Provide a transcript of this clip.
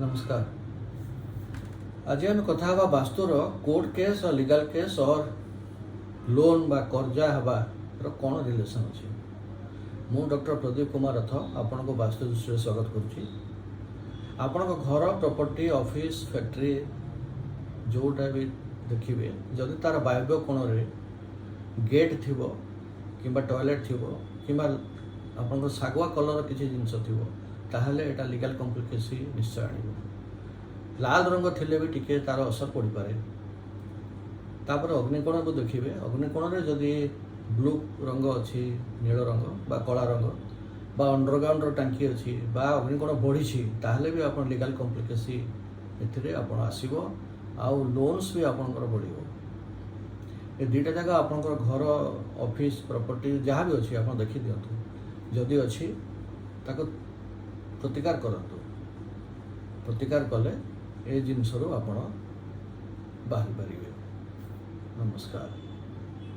ନମସ୍କାର। ଆଜି ଆମେ କଥା ହେବା ବାସ୍ତୁର କୋର୍ଟ କେସ୍ ଆଉ ଲିଗାଲ କେସ୍ ଅର୍ ଲୋନ୍ ବା କର୍ଜା ହେବାର କ'ଣ ରିଲେସନ୍ ଅଛି। ମୁଁ ଡକ୍ଟର ପ୍ରଦୀପ କୁମାର ରଥ ଆପଣଙ୍କୁ ବାସ୍ତୁ ଦୃଷ୍ଟିରେ ସ୍ୱାଗତ କରୁଛି। ଆପଣଙ୍କ ଘର, ପ୍ରପର୍ଟି, ଅଫିସ୍, ଫ୍ୟାକ୍ଟ୍ରି ଯେଉଁଟା ବି ଦେଖିବେ, ଯଦି ତା'ର ବାୟବ୍ୟ କୋଣରେ ଗେଟ୍ ଥିବ କିମ୍ବା ଟଏଲେଟ୍ ଥିବ କିମ୍ବା ଆପଣଙ୍କ ଶାଗୁଆ କଲର୍ କିଛି ଜିନିଷ ଥିବ, ତାହେଲେ ଏଇଟା ଲିଗାଲ କମ୍ପ୍ଲିକେସି ନିଶ୍ଚୟ ଆଣିବ। ଲାଲ ରଙ୍ଗ ଥିଲେ ବି ଟିକେ ତା'ର ଅସର ପଡ଼ିପାରେ। ତାପରେ ଅଗ୍ନିକୋଣକୁ ଦେଖିବେ। ଅଗ୍ନିକୋଣରେ ଯଦି ବ୍ଲୁ ରଙ୍ଗ ଅଛି, ନୀଳ ରଙ୍ଗ ବା କଳା ରଙ୍ଗ ବା ଅଣ୍ଡରଗ୍ରାଉଣ୍ଡର ଟାଙ୍କି ଅଛି ବା ଅଗ୍ନିକୋଣ ବଢ଼ିଛି, ତାହେଲେ ବି ଆପଣ ଲିଗାଲ କମ୍ପ୍ଲିକେସି ଏଥିରେ ଆପଣ ଆସିବ ଆଉ ଲୋନ୍ସ ବି ଆପଣଙ୍କର ବଢ଼ିବ। ଏ ଦୁଇଟା ଜାଗା ଆପଣଙ୍କର ଘର, ଅଫିସ୍, ପ୍ରପର୍ଟି ଯାହା ବି ଅଛି, ଆପଣ ଦେଖିଦିଅନ୍ତୁ। ଯଦି ଅଛି, ତାକୁ ପ୍ରତିକାର କରନ୍ତୁ। ପ୍ରତିକାର କଲେ ଏ ଜିନିଷରୁ ଆପଣ ବାହାରି ପାରିବେ। ନମସ୍କାର।